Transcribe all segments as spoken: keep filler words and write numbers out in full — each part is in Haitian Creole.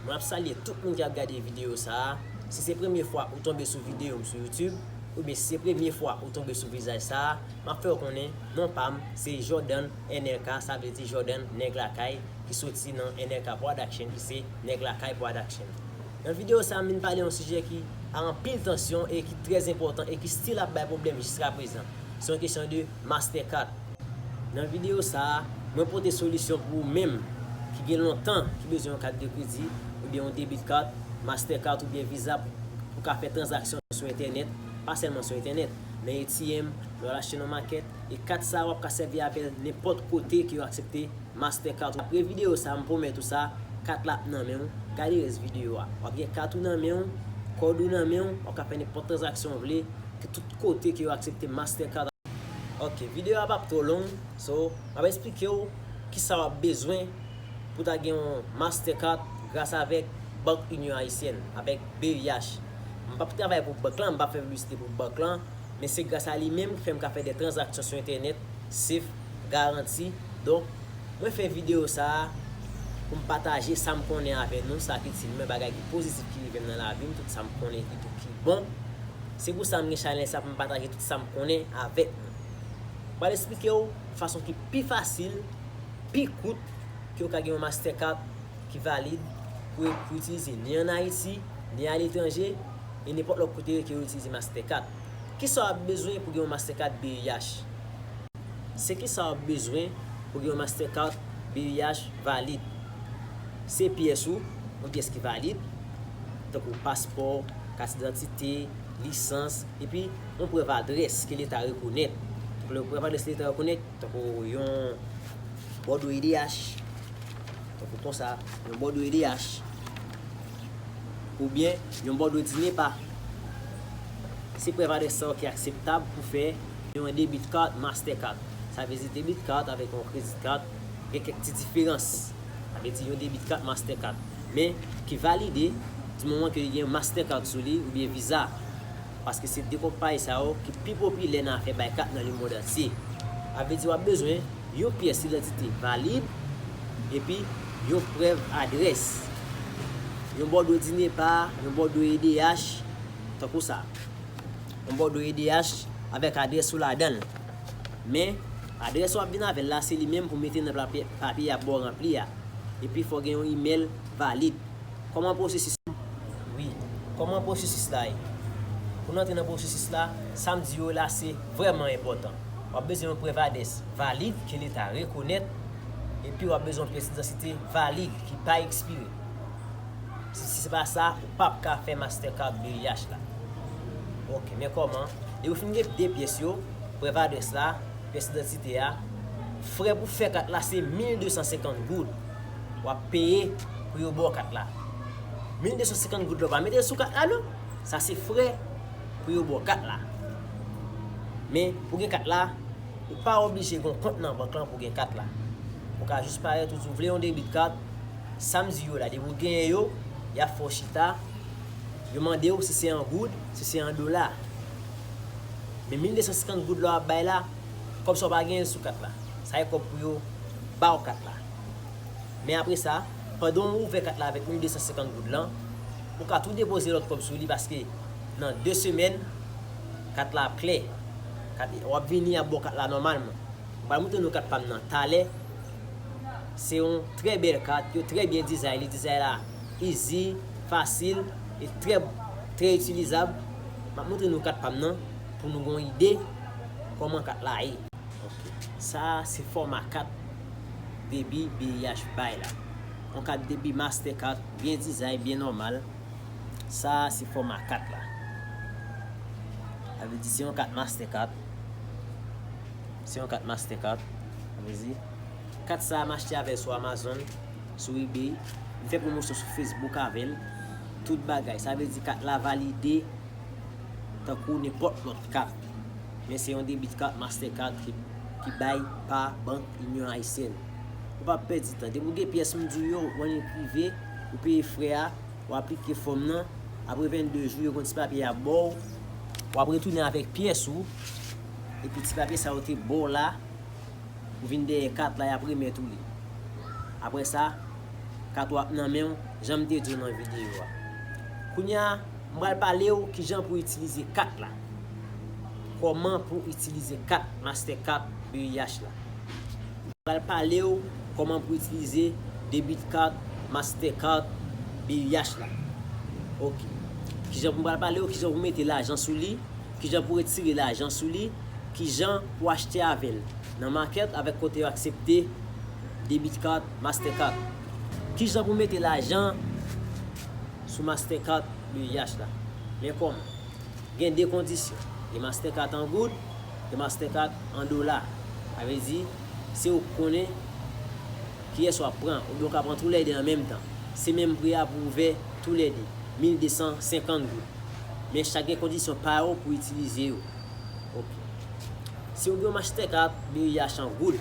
Mwen ap salye tout moun ki ap gade videyo sa a. Si se premye fwa ou tonbe sou videyo m sou YouTube, oubyen si se premye fwa ou tonbe sou vizaj sa a, m ap fè w konnen non pa m se Jordan N L K, sa vle di Jordan Nèg Lakay, ki soti nan N L K Production, ki se Nèg Lakay Production. Nan videyo sa a, m vin pale yon sijè ki a anpil tansyon e ki trè enpòtan e ki still ap bay pwoblèm jiskaprezan. Se yon kesyon de Mastercard. Nan videyo sa a, mwen pote solisyon pou ou menm ki gen lontan ki bezwen yon kat de kredi oubyen yon debit card, Mastercard oubyen Visa pou, pou ka fè tranzaksyon sou entènèt, pa sèlman sou entènèt, nan A T M, lè w al achte nan makèt, e kat sa a w ap ka sèvi avè l nenpòt kote ke yo aksepte Mastercard. Apre videyo sa a, m pwomèt ou sa, kat la ap nan men w. Gade rès videyo a. W ap gen kat ou nan men w, kòd ou nan men w, w ap ka fè nenpòt tranzaksyon w vle, ke tout kote ke yo aksepte Mastercard. Ok, videyo a p ap twò long, so, m ap eksplike w kisa w ap bezwen pou ta gen yon Mastercard gras avèk Bank Inyon Ayisyèn, avèk B I H. M p ap travay pou bank lan, m p ap fè piblisite pou bank lan, men se gras a li menm ki fè m ka fè de tranzaksyon sou entènèt, sef, garanti. Donk, mwen fè videyo sa a pou m pataje sa m konnen avè nou, sa ki itil mwen, bagay ki pozitif ki rive m nan lavi m, tout sa m konnen ki tou ki bon. Se pou sa m gen chanèl sa pou m pataje tout sa m konnen avèk nou. M pral eksplike w fason ki pi fasil, pi kout, ke w ka gen yon Mastercard ki valid pou, pou itilize ni ann Ayiti, ni aletranje, e nenpòt lòt kote ke w itilize Mastercard. Kisa w ap bezwen pou gen yon Mastercard B I H? Se kisa w ap bezwen pou gen yon Mastercard B I H valid? Se pyès ou, yon pyès ki valid, tankou paspò, kat idantite, lisans, epi yon prèv adrès ke Leta rekonèt. Tankou prèv adrès Leta rekonèt, tankou yon bòdwo E D H, tankou konsa, yon bòdwo E D H, oubyen yon bòdwo DINEPA. Se prèv adrès sa yo ki akseptab pou fè yon debit card Mastercard. Sa vle di debit card avèk yon credit card gen kèk ti diferans. Sa vle di yon debit card Mastercard. Men ki valide di moman ke li gen Mastercard sou li oubyen Visa. Paske se de konpayi sa yo ki pi popilè nan afè bay kat nan lemonn antye. Sa vle di w ap bezwen yon pyès idantite valid epi yon prèv adrès. Yon bòdwo DINEPA, yon bòdwo E D H, tankou sa. Yon bòdwo E D H avèk adrès ou ladan l. Men, adrès w ap vin avè l la, se li menm pou mete nan papye, papye y ap ba w ranpli a. Epi fò w gen yon imèl valid. Kòman pwosesis? Wi. Kòman pwosesis la ye? Pou n antre nan pwosesis la, sa m di yo la se vrèman enpòtan. W ap bezwen yon prèv adrès valid ke Leta rekonèt, epi w ap bezwen yon pyès idantite valid ki pa ekspire. Si, si se pa sa, ou p ap ka fè Mastercard B I H la. Ok, men kòman? Depi w fin gen de pyès yo, prèv adrès la, pyès idantite a, frè pou fè kat la se mil de san senkant goud. W ap peye pou yo ba w kat la. Mil de san senkant goud la, w pa mete l sou kat la non. Sa se frè pou yo ba w kat la. Men, pou gen kat la, ou pa oblije gen yon kont nan bank lan pou gen kat la. Ou ka jis parèt ou di w vle yon debit card, sa m di yo la, depi w genyen yo, y ap fè w chita, yo mande w si se an goud, si se an dola. Men mil de san senkant goud la w ap bay la, kòb sa w pa genyen l sou kat la. Sa e kòb pou yo ba w kat la. Men apre sa, pandan w ouvè kat la avèk mil de san senkant goud lan, ou ka tou depoze lòt kòb sou li paske nan de semèn, kat la ap klè. Kat, w ap vini, y ap ba w kat la nòmalman. M pral montre nou kat pa m nan talè. Se yon trè bèl kat, yo trè byen dizay, li dizay la easy, fasil, e trè, trè itilizab. M ap montre nou kat pa m nan pou nou gen yon ide kòman kat la ye. Ok. Sa a se fòma kat debi B I H bay la. Yon kat debi Mastercard, byen dizay, byen nòmal. Sa a se fòma kat la. Sa vle di se yon kat Mastercard. Se yon kat Mastercard. Sa vle di, kat sa a m achte avè l sou Amazon, sou eBay. M fè pwomosyon sou Facebook avè l. Tout bagay. Sa vle di kat la valide tankou nenpòt lòt kat. Men se yon debit card Mastercard ki, ki bay pa Bank Inyon Ayisyèn. Ou p ap pèdi tan. Depi w gen pyès m di w yo, ou annik rive, ou peye frè a, ou aplike fòm nan, apre vennde jou, yo gen yon ti papye y ap ba w, w ap retounen avèk pyès ou, epi ti papye sa yo te ba w la, ou vin dèyè kat la, y ap remèt ou li. Apre sa, Kat w ap nan men w, jan m te di w nan videyo a. Kounye a, m pral pale w kijan pou w itilize kat la. Kòman pou w itilize kat Mastercard B E H la. M pral pale w kòman pou w itilize debit card Mastercard B E H la. Ok. Kijan pou m pral pale w, kijan pou w mete lajan sou li, kijan pou w retire lajan sou li, kijan pou w achte avè l nan makèt avèk kote yo aksepte debit card Mastercard. Kijan pou w mete lajan sou Mastercard B E H la? Men kòman? Gen de kondisyon. Gen Mastercard an goud, gen Mastercard an dola. Sa vle di, se ou k konnen kiyès w ap pran, oubyen w ka pran toulède an menm tan. Se menm pri a pou ouvè toulède, mil de san senkant goud. Men chak gen kondisyon pa yo pou itilize yo. Ok. Si w gen yon Mastercard B E H an goud,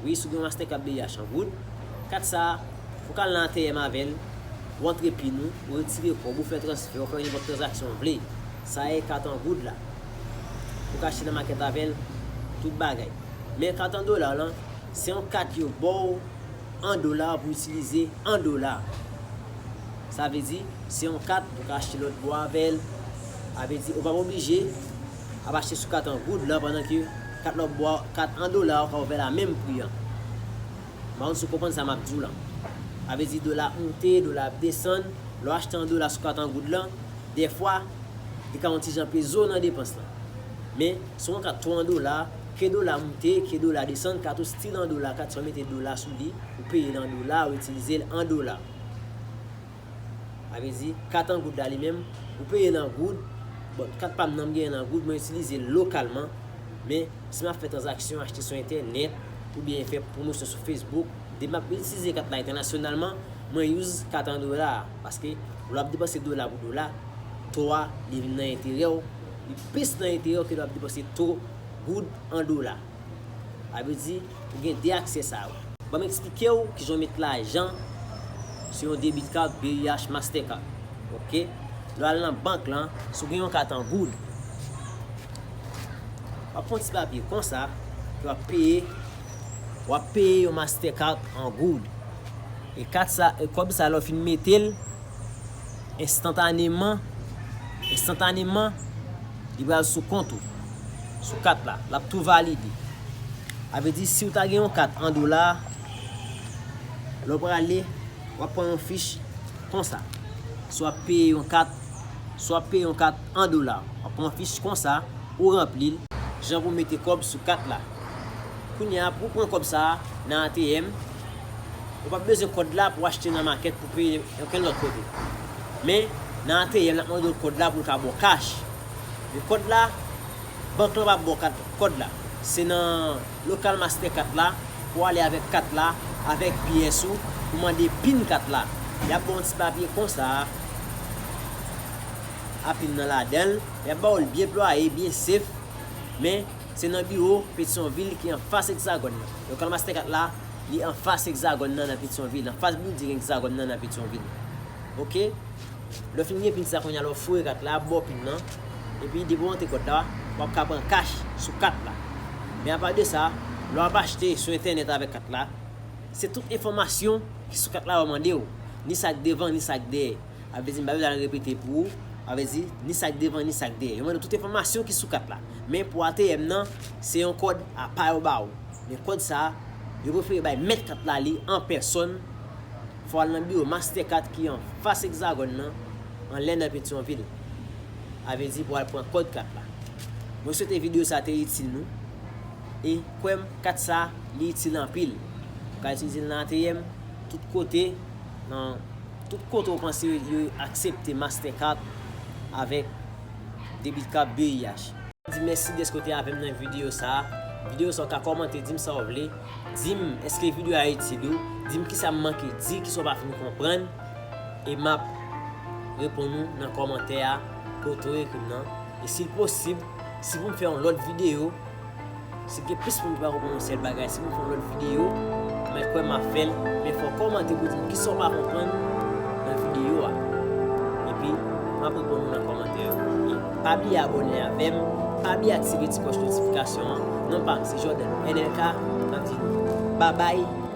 wi, si w gen yon Mastercard B E H an goud, kat sa a, ou ka al nan A T M avè l, ou antre pin ou, ou retire kòb, ou fè transfè, ou fè nenpòt tranzaksyon w vle. Sa e kat an goud la. Ou ka achte nan makèt avè l, tout bagay. Men kat an dola lan, se yon kat yo ba w an dola pou itilize an dola. Sa vle di, se yon kat ou ka achte lòt bò avè l. Sa vle di, ou p ap oblije ap achte sou kat an goud lan, pandan ke kat lòt bò, kat an dola, ou ka ouvè l a menm pri an. M pa konn si w konprann sa m ap di w lan. Sa vle di, dola ap moute, dola ap desann. Lè w achte an dola sou kat an goud lan, dèfwa, li ka yon ti jan peze w nan depans lan. Men, si w gen yon kat twa an dola, ke dola moute, ke dola desann, kat ou still an dola, kat sa w mete dola sou li, ou peye l an dola, ou itilize l an dola. Sa vle di, kat an goud la li menm, ou peye l an goud. Bon, kat pa m nan, m genyen l an goud, mwen itilize l lokalman. Men, si m ap fè tranzaksyon, achte sou entènèt, oubyen fè pwomosyon sou Facebook, depi m ap itilize kat la entènasyonalman, mwen use kat an dola. Paske, lè w ap depanse dola pou dola, to a, li vin nan enterè w, li plis nan enterè w ke lè w ap depanse to goud an dola. Sa vle di, ou gen de aksè sa yo. Ban m eksplike w kijan w met lajan sou yon debit card B E H Mastercard. Ok? Lè w al nan bank lan, si w gen yon kat an goud, w ap pran yon ti papye konsa, ke w ap peye, w ap peye yon Mastercard an goud. E kat sa, e kòb sa, lè w fin mete l, enstantaneman, enstantaneman, li pral sou kont ou, sou kat la, l ap tou valide. Sa vle di, si w ta gen yon kat an dola, lè w prale, w ap pran yon fich konsa. Si w ap peye yon kat, si w ap peye yon kat an dola, w ap pran yon fich konsa, ou ranpli l, jan pou mete kòb sou kat la. Kounye a, pou w pran kòb sa a nan A T M, ou p ap bezwen kòd la pou w achte nan makèt pou peye okenn lòt kote. Men, nan A T M, l ap mande w kòd la pou l ka ba w kach. Men kòd la, bank lan p ap ba w kat, kòd la. Se nan lokal Mastercard la, pou w ale avèk kat la, avèk pyès ou, pou mande pin kat la. Y ap ba w yon ti papye konsa, a pin nan ladan l. Y ap ba w l byen plwaye, byen sef. Men, se nan biwo Petyonvil ki anfas Egzagòn nan. Lokal Mastercard la, li anfas Egzagòn nan, nan Petyonvil, anfas bilding Egzagòn nan, nan Petyonvil. Ok? Lè w fin gen pin sa kounye a, lè w foure kat la, ap ba w pin nan. Epi depi w rantre kòd la, w ap ka pran kach sou kat la. Men apa de sa, lè w ap achte sou entènèt avèk kat la, se tout enfòmasyon ki sou kat la yo mande w, ni sa k devan, ni sa k dèyè. Sa vle di, m pa bezwen al repete pou ou. Sa vle di, ni sa k devan, ni sa k dèyè. Yo mande w tout enfòmasyon ki sou kat la. Men pou A T M nan, se yon kòd apa yo ba w. Men kòd sa a, yo prefere bay mèt kat la li an pèsòn. Fò w al nan biwo Mastercard ki anfas Egzagòn nan, anlè nan Petyonvil. Sa vle di pou w al pran kòd kat la. Mwen swete videyo sa a te itil nou. E kwè m, kat sa a, li itil anpil. Ou ka itilize l nan A T M, tout kote, nan tout kote ou panse yo aksepte Mastercard avèk debit card B E H. Di mèsi dèske w te avè m nan videyo sa a. Videyo sa a, ou ka kòmante, di m sa w vle. Di m, èske videyo a itil ou? Di m kisa m manke di, kisa w pa fin konprann. E m ap reponn ou nan kòmantè a kote w ekri m nan. E si l posib, si pou m fè yon lòt videyo, si gen plis moun ki pa konprann yon sèl bagay, si pou m fè yon lòt videyo, mwen kwè m ap fè l, men fò w kòmante pou di m kisa w pa konprann nan videyo a. Epi, m ap reponn ou nan kòmantè yo. E pa bliye abòne avè m, pa bliye aktive ti klòch notifikasyon an. Non pa m se Jordan N L K, m ap di nou babay.